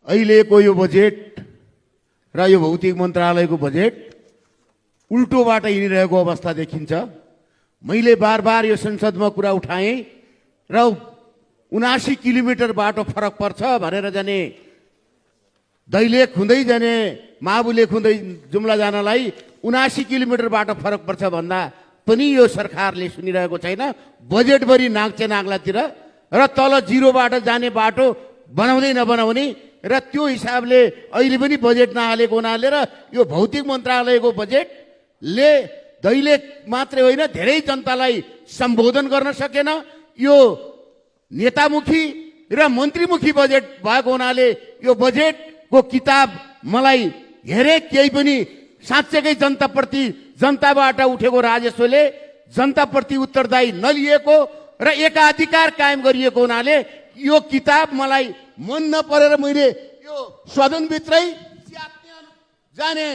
अहिलेको यो बजेट र यो भौतिक मन्त्रालयको बजेट उल्टोबाट हिँडिरहेको अवस्था देखिन्छ। मैले बार बार यो संसदमा कुरा उठाएँ र 79 किलोमिटर बाटो फरक पर्छ भनेर जाने दैलेख हुँदै जाने महाबुलेख हुँदै जुम्ला जानलाई 79 किलोमिटर बाटो फरक पर्छ भन्दा पनि यो सरकारले सुनिरहेको छैन। बजेटभरि नाग्छ नाग्लातिर र तल जिरोबाट जाने बाटो बनाउँदै नबनाउने र त्यो हिसाबले अहिले पनि बजेट नहालेको हुनाले र यो भौतिक मन्त्रालयको बजेटले दैलेख मात्रै होइन धेरै जनतालाई सम्बोधन गर्न सकेन। यो नेतामुखी र मन्त्रीमुखी बजेट भएको हुनाले यो बजेटको किताब मलाई हेरे केही पनि साँच्चैकै जनताप्रति जनताबाट उठेको राजस्वले जनताप्रति उत्तरदायी नलिएको र एकाधिकार कायम गरिएको हुनाले यो किताब मलाई मन नपरेर मैले यो सदनभित्रै जाने